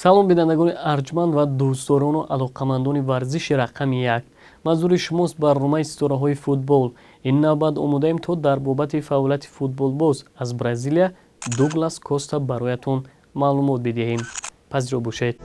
Салом бинандагони арҷманд ва дӯстдорону алоқамандони варзиши рақами як. Манзури шумост барномаи ситораҳои футбол. Ин навбат омодаем то дар бобати фаъолияти футболбоз аз Бразилия Дуглас Коста бароятон маълумот бидиҳем. Пазиро бошед.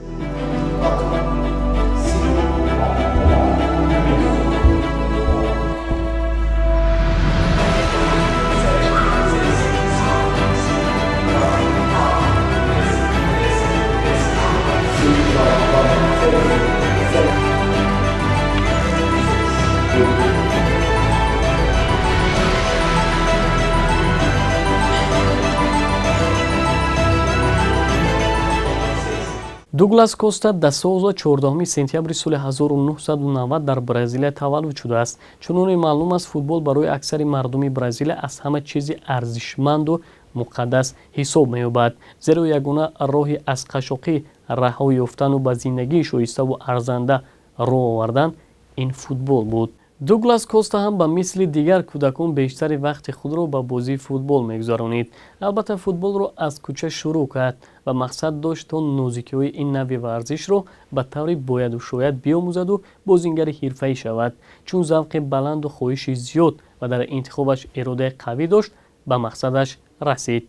Дуглас Коста да Соуза 14 сентябри соли 1990 дар Бразилия таваллуд шудааст. Чуноне маълум аст, футбол барои аксари мардуми Бразилия аз ҳама чизи арзишманду муқаддас ҳисоб меёбад, зеро ягона роҳи аз қашшоқӣ раҳо ёфтану ба зиндагии шоиставу арзанда роҳ овардан ин футбол буд. Дуглас Коста ҳам ба мисли дигар кӯдакон бештари вақти худро ба бозии футбол мегузаронид. Албатта, футболро аз кӯча шурӯъ кард ва мақсад дошт то нозикиҳои ин навъи варзишро ба таври бояду шояд биомӯзаду бозингари ҳирфаӣ шавад. Чун завқи баланду хоҳиши зиёд ва дар интихобаш иродаи қавӣ дошт, ба мақсадаш расид.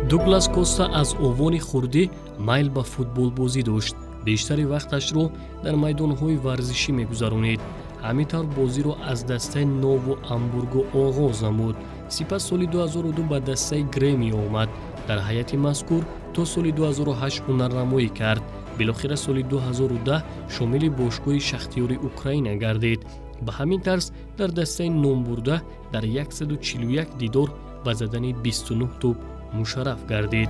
Дуглас Коста аз овони хурдӣ майл ба футболбозӣ дошт. Бештари вақташро дар майдонҳои варзишӣ мегузаронид. Ҳамин тавр бозиро аз дастаи Нову Амбурго оғоз намуд. Сипас соли 2002 ба дастаи Гремио омад. Дар ҳайати мазкур то соли 2008 ҳунарнамоӣ кард. Билохира соли 2010 шомили бошгоҳи Шахтиёри Украина гардид. Ба ҳамин тарз дар дастаи номбурда дар 141 дидор ба задани 29 тӯб мушарраф гардид.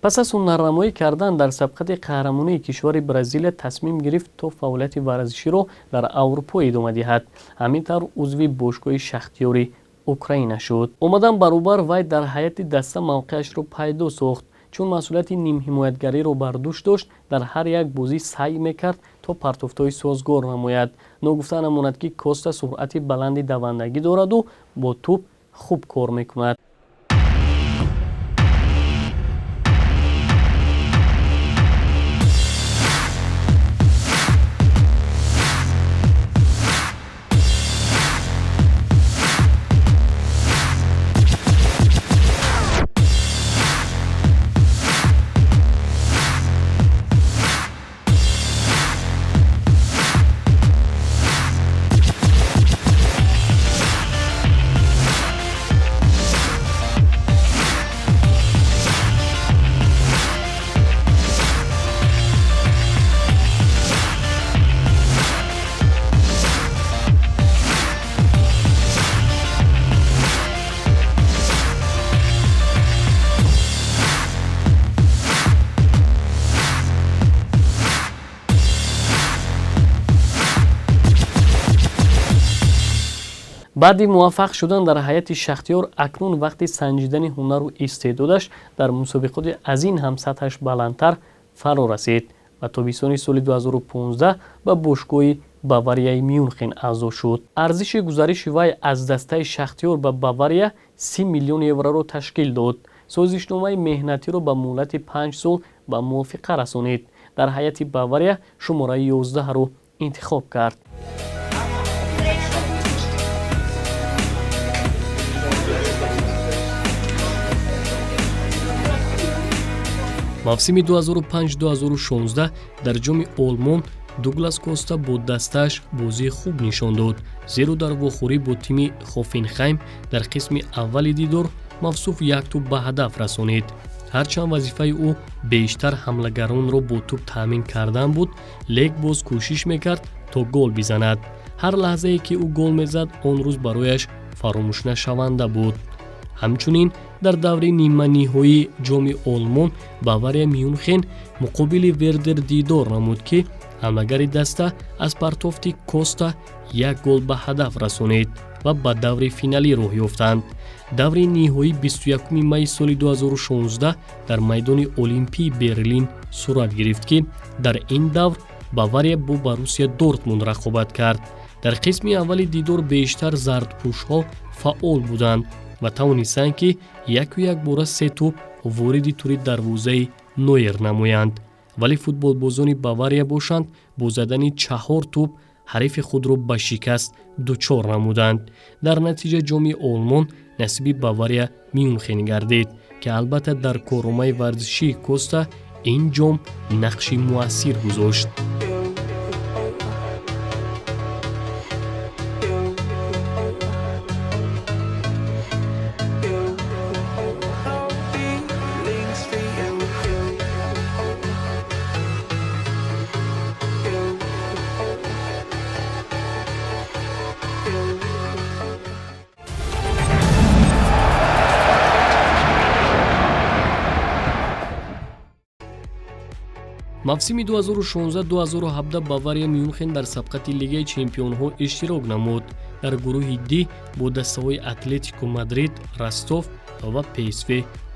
Пас аз ҳунарнамоӣ кардан дар сабқати қаҳрамонии кишвари Бразилия тасмим гирифт то фаъолияти варзиширо дар Аврупо идома диҳад. Ҳамин тавр узви бошгоҳи Шахтиёри Украина шуд. Омадан баробар вай дар ҳайати даста мавқеашро пайдо сохт. Чун масъулияти нимҳимоятгариро бар дӯш дошт, дар ҳар як бозӣ саъй мекард то партофтҳои созгор намояд. Ногуфта намонад, ки Коста суръати баланди давандагӣ дораду бо тӯб хуб кор мекунад. Баъди муваффақ шудан дар ҳайати Шахтиёр, акнун вақти санҷидани ҳунару истеъдодаш дар мусобиқоти аз ин ҳам сатҳаш баландтар фаро расид ва тобистони соли 2015 ба бошгоҳи Баварияи Мюнхен аъзо шуд. Арзиши гузариши вай аз дастаи Шахтиёр ба Бавария 30 миллион евроро ташкил дод. Созишномаи меҳнатиро ба муҳлати 5 сол ба мувофиқа расонид. Дар ҳайати Бавария шумораи 11-ро интихоб кард. Мавсими 2005-2016 дар ҷоми Олмон Дуглас Коста бо дастааш бозии хуб нишон дод, зеро дар вохӯрӣ бо тими Хофенхайм дар қисми аввали дидор мавсуф як тӯб ба ҳадаф расонид. Ҳарчанд вазифаи ӯ бештар ҳамлагаронро бо тӯб таъмин кардан буд, лек боз кӯшиш мекард то гол бизанад. Ҳар лаҳзае ки ӯ гол мезад, он рӯз барояш фаромӯшнашаванда буд. Ҳамчунин дар даври ниманиҳоии ҷоми Олмон Бавария Мюнхен муқобили Вердер дидор намуд, ки ҳамлагари даста аз партофти Коста як гол ба ҳадаф расонид ва ба даври финалӣ роҳ ёфтанд. Даври ниҳоӣ 21 майи соли 2016 дар майдони Олимпии Берлин сурат гирифт, ки дар ин давр Бавария бо Боруссия Дортмунд рақобат кард. Дар қисми аввали дидор бештар зардпӯшҳо фаъол буданд ва тавонистанд, ки яку якбора се тӯб вориди тури дарвозаи Нойер намоянд. Вале футболбозони Бавария бошанд, бо задани 4 тӯб ҳарифи худро ба шикаст дучор намуданд. Дар натиҷа ҷоми Олмон насиби Бавария Мюнхен гардид, ки албатта дар корномаи варзишии Коста ин ҷом нақши муассир гузошт. Мавсими 2016-2017 Бавария Мюнхен дар сабқати Лигаи чемпионҳо иштирок намуд. Дар гурӯҳи Д бо дастаҳои Атлетико Мадрид, Ростов ва ПСВ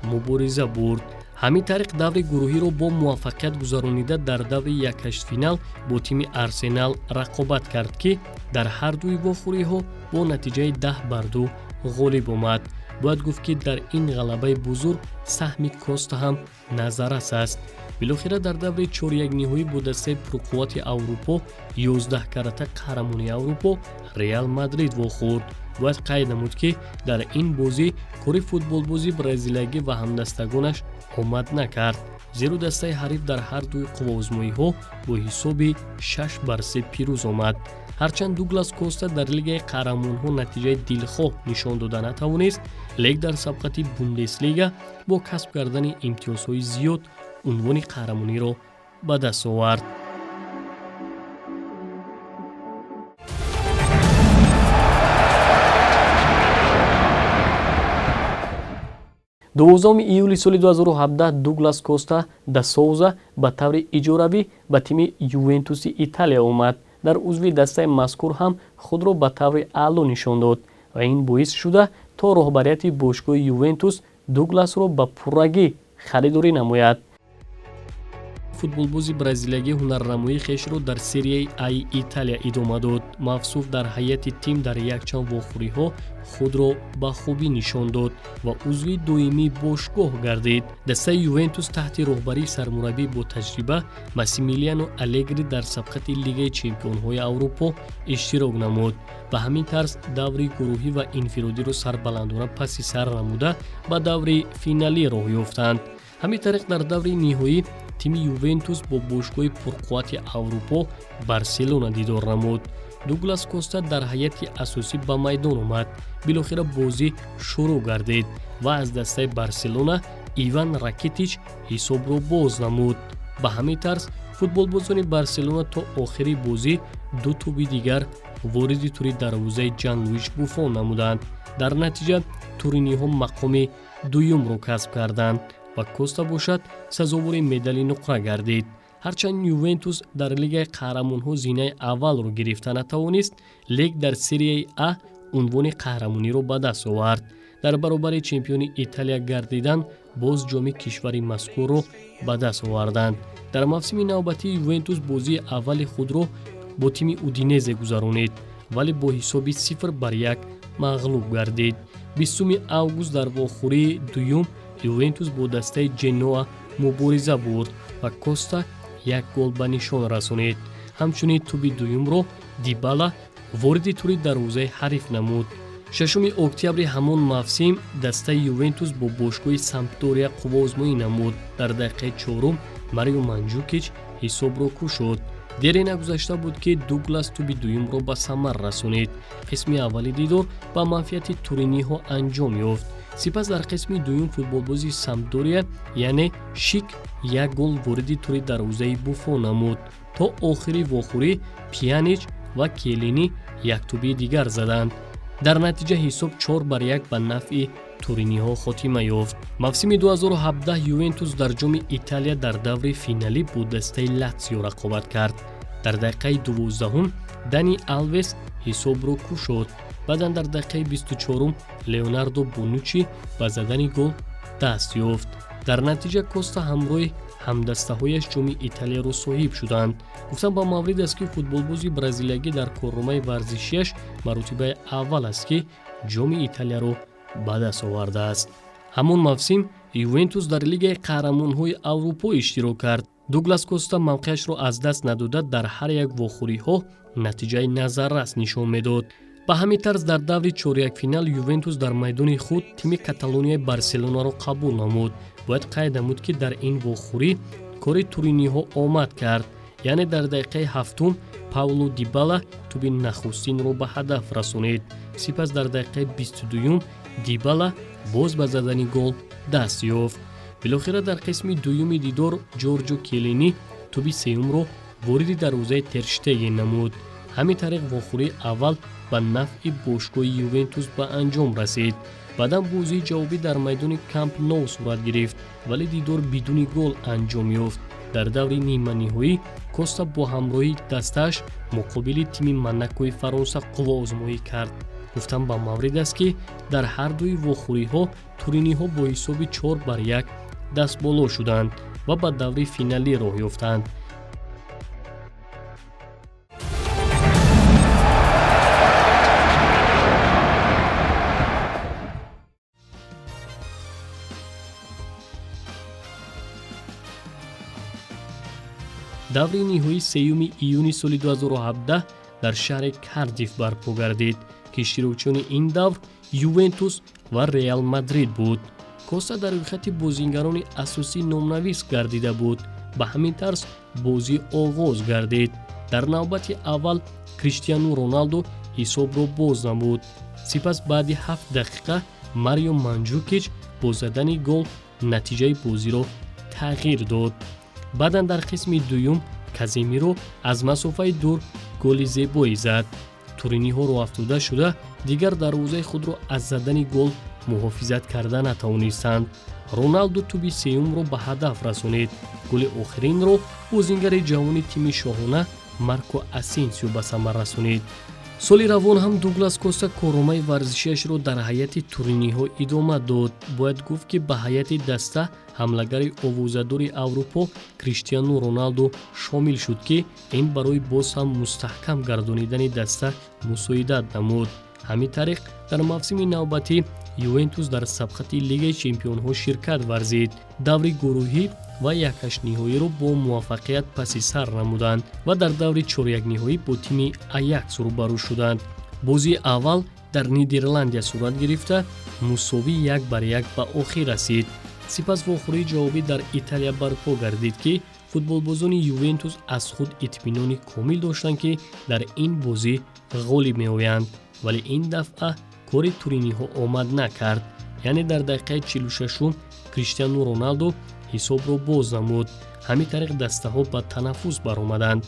мубориза бурд. Ҳамин тариқ даври гурӯҳиро бо муваффақият гузаронида дар даври якҳаштфинал бо тими Арсенал рақобат кард, ки дар ҳар дуи вохӯриҳо бо натиҷаи 10-2 ғолиб омад. Бояд гуфт, ки дар ин ғалабаи бузург саҳми Коста ҳам назаррас аст. Билохира дар даври чорякниҳоӣ бо дастаи пурқуввати Аврупо 11 карата қаҳрамони Аврупо Реал Мадрид вохӯрд. Бояд қайд намуд, ки дар ин бозӣ кори футболбози бразилиягӣ ва ҳамдастагонаш омад накард, зеро дастаи ҳариф дар ҳар дуи қувваозмоиҳо бо ҳисоби 6-3 пирӯз омад. Ҳарчанд Дуглас Коста дар Лигаи қаҳрамонҳо натиҷаи дилхоҳ нишон дода натавонист, лек дар сабқати Бундеслига бо касб кардани имтиёзҳои зиёд унвони қаҳрамониро ба даст овард. Дувоздаҳуми июли соли 2017 Дуглас Коста да Соуза ба таври иҷоравӣ ба тими Ювентуси Италия омад. Дар узви дастаи мазкур ҳам худро ба таври аъло нишон дод ва ин боис шуда то роҳбарияти бошгоҳи Ювентус Дугласро ба пуррагӣ харидорӣ намояд. Футболбози бразилиягӣ ҳунарнамоии хешро дар серияи Аи Италия идома дод. Мавсуф дар ҳайати тим дар якчанд вохӯриҳо худро ба хубӣ нишон дод ва узви доимии бошгоҳ гардид. Дастаи Ювентус таҳти роҳбарии сармураббӣ бо таҷриба Массимилиано Алегри дар сабқати Лигаи чемпионҳои Аврупо иштирок намуд. Ба ҳамин тарз даври гурӯҳӣ ва инфиродиро сарбаландона паси сар намуда ба даври финалӣ роҳ ёфтанд. Ҳамин тариқ дар даври ниҳоӣ тими Ювентус бо бошгоҳи пурқуввати Аврупо Барселона дидор намуд. Дуглас Коста дар ҳайати асосӣ ба майдон омад. Билохира бозӣ шурӯъ гардид ва аз дастаи Барселона Иван Ракитич ҳисобро боз намуд. Ба ҳамин тарз футболбозони Барселона то охири бозӣ ду тӯби дигар вориди тури дарвозаи Ҷан-Луиш Буфон намуданд. Дар натиҷа туриниҳо мақоми дуюмро касб карданд ва Коста бошад сазовори медали нуқра гардид. Ҳарчанд Ювентус дар Лигаи қаҳрамонҳо зинаи аввалро гирифта натавонист, лек дар серияи А унвони қаҳрамониро ба даст овард. Дар баробари чемпиони Италия гардидан боз ҷоми кишвари мазкурро ба даст оварданд. Дар мавсими навбатии Ювентус бозии аввали худро бо тими Удинезе гузаронид, вале бо ҳисоби 0-1 мағлуб гардид. 20 август дар вохӯрии дуюм Ювентус бо дастаи Ҷеноа мубориза бурд ва Коста як гол ба нишон расонид. Ҳамчунин тӯби дуюмро Дибала вориди тури дарвозаи ҳариф намуд. 6 октябри ҳамон мавсим дастаи Ювентус бо бошгоҳи Сампдория қувваозмоӣ намуд. Дар дақиқаи чорум Марио Манҷукич ҳисобро кушод. Дере нагузашта буд, ки Дуглас тӯби дуюмро ба самар расонид. Қисми аввали дидор ба манфиати туриниҳо анҷом ёфт. Сипас дар қисми дуюм футболбози Сампдория, яъне Шик, як гол вориди тури дарвозаи Буфон намуд. То охири вохӯрӣ Пиянич ва Келини як тӯби дигар заданд. Дар натиҷа ҳисоб 4-1 ба нафъи туриниҳо хотима ёфт. Мавсими 2017 Ювентус дар ҷоми Италия дар даври финалӣ бо дастаи Латсио рақобат кард. Дар дақиқаи 12-ум Дани Алвес ҳисобро кушод. Баъдан дар дақиқаи 24-ум Леонардо Бонуччи ба задани гол даст ёфт. Дар натиҷа Коста ҳамроҳи ҳамдастаҳояш ҷоми Италияро соҳиб шуданд. Гуфтан ба маврид аст, ки футболбози бразилиягӣ дар корномаи варзишиаш маротибаи аввал аст, ки ҷоми Италияро ба даст овардааст. Ҳамон мавсим Ювентус дар Лигаи қаҳрамонҳои Аврупо иштирок кард. Дуглас Коста мавқеашро аз даст надода, дар ҳар як вохӯриҳо натиҷаи назаррас нишон медод. Ба ҳамин тарз дар даври чорякфинал Ювентус дар майдони худ тими Каталонияи Барселонаро қабул намуд. Бояд қайд намуд, ки дар ин вохӯрӣ кори туриниҳо омад кард. Яъне дар дақиқаи 7-ум Пауло Дибала туби нахустинро ба ҳадаф расонид. Сипас дар дақиқаи 22-юм Дибала боз ба задани гол даст ёфт. Билохира дар қисми дуюми дидор Ҷорҷо Келлини туби сеюмро вориди дарвозаи Терштеген намуд. Ҳамин тариқ вохӯрии аввал ба нафъи бошгоҳи Ювентус ба анҷом расид. Баъдан бозии ҷавобӣ дар майдони Камп Ноу сурат гирифт, вале дидор бидуни гол анҷом ёфт. Дар даври ниманиҳоӣ Коста бо ҳамроҳии дастааш муқобили тими Монакои Фаронса қувваозмоӣ кард. Гуфтан ба маврид аст, ки дар ҳар дуи вохӯриҳо туриниҳо бо ҳисоби 4-1 дастболо шуданд ва ба даври финалӣ роҳ ёфтанд. Даври ниҳоии 3 июни соли 2017 дар шаҳри Кардиф барпо гардид, ки иштирокчиёни ин давр Ювентус ва Реал Мадрид буд. Коста дар рӯйхати бозингарони асосӣ номнавис гардида буд. Ба ҳамин тарз бозӣ оғоз гардид. Дар навбати аввал Криштиану Роналдо ҳисобро боз намуд. Сипас баъди 7 дақиқа Марио Манҷукич бо задани гол натиҷаи бозиро тағйир дод. Баъдан дар қисми дуюм Каземиро аз масофаи дур голи зебое зад. Туриниҳо роҳафтода шуда, дигар дарвозаи худро аз задани гол муҳофизат карда натавонистанд. Роналдо туби сеюмро ба ҳадаф расонид. Голи охиринро бозингари ҷавони тими шоҳона Марко Асенсио ба самар расонид. Соли равон ҳам Дуглас Коста корномаи варзишиашро дар ҳайати туриниҳо идома дод. Бояд гуфт, ки ба ҳайати даста ҳамлагари овозадори Аврупо Криштиану Роналдо шомил шуд, ки ин барои боз ҳам мустаҳкам гардонидани даста мусоидат намуд. Ҳамин тариқ дар мавсими навбатӣ Ювентус дар сабқати Лигаи чемпионҳо ширкат варзид. Даври гурӯҳӣ ва якҳаштниҳоиро бо муваффақият паси сар намуданд ва дар даври чорякниҳоӣ бо тими Аякс рӯбарӯ шуданд. Бозии аввал дар Нидерландия сурат гирифта, мусовӣ 1-1 ба охир расид. Сипас вохӯрии ҷавобӣ дар Италия барпо гардид, ки футболбозони Ювентус аз худ итминони комил доштанд, ки дар ин бозӣ ғолиб меоянд, вале ин дафъа кори туриниҳо омад накард. Яъне дар дақиқаи 46-ум Криштиану Роналдо ҳисобро боз намуд. Ҳамин тариқ дастаҳо ба танаффус баромаданд.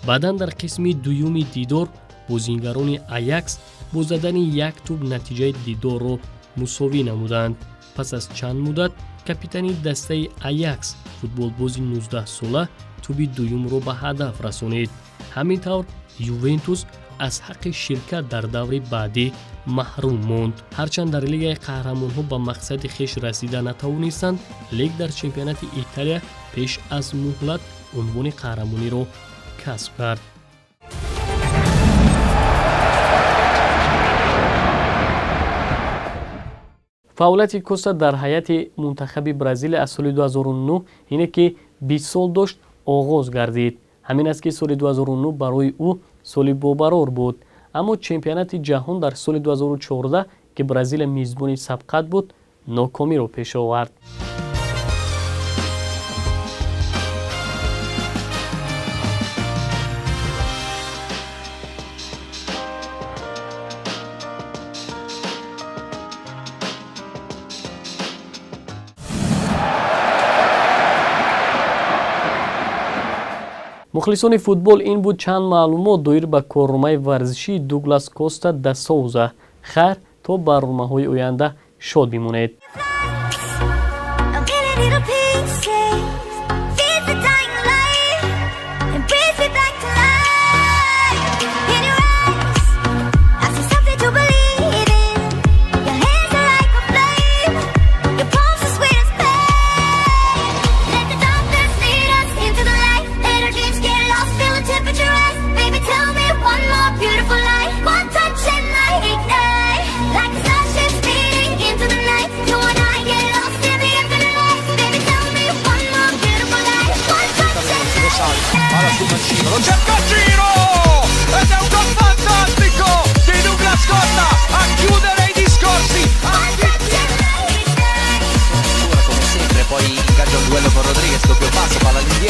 Баъдан дар қисми дуюми дидор бозингарони Аякс бо задани як тӯб натиҷаи дидорро мусовӣ намуданд. Пас аз чанд муддат капитани дастаи Аякс, футболбози 19-сола, тӯби дуюмро ба ҳадаф расонид. Ҳамин тавр Ювентус аз ҳаққи ширкат дар даври баъдӣ маҳрум монд. Ҳарчанд дар Лигаи қаҳрамонҳо ба мақсади хеш расида натавонистанд, лек дар чемпионати Италия пеш аз муҳлат унвони қаҳрамониро касб кард. Фаъолияти Коста дар ҳайати мунтахаби Бразилия аз соли 2009, ине ки 20 сол дошт, оғоз гардид. Ҳамин аст, ки соли 2009 барои ӯ соли бобарор буд. Аммо чемпионати ҷаҳон дар соли 2014, ки Бразилия мизбони сабқат буд, нокомиро пеш овард. Мухлисони футбол, ин буд чанд маълумот доир ба корномаи варзишии Дуглас Коста да Соуза. Хайр, то барномаҳои оянда шод бимонед. I'm getting little pieces. Feeds the dying light and brings me back to life. Su Mancino, lo cerca a giro! Ed è un gol fantastico di Douglas Costa a chiudere i discorsi. Come sempre, poi ingaggia un duello con Rodriguez, doppio passo, palla all'indietro.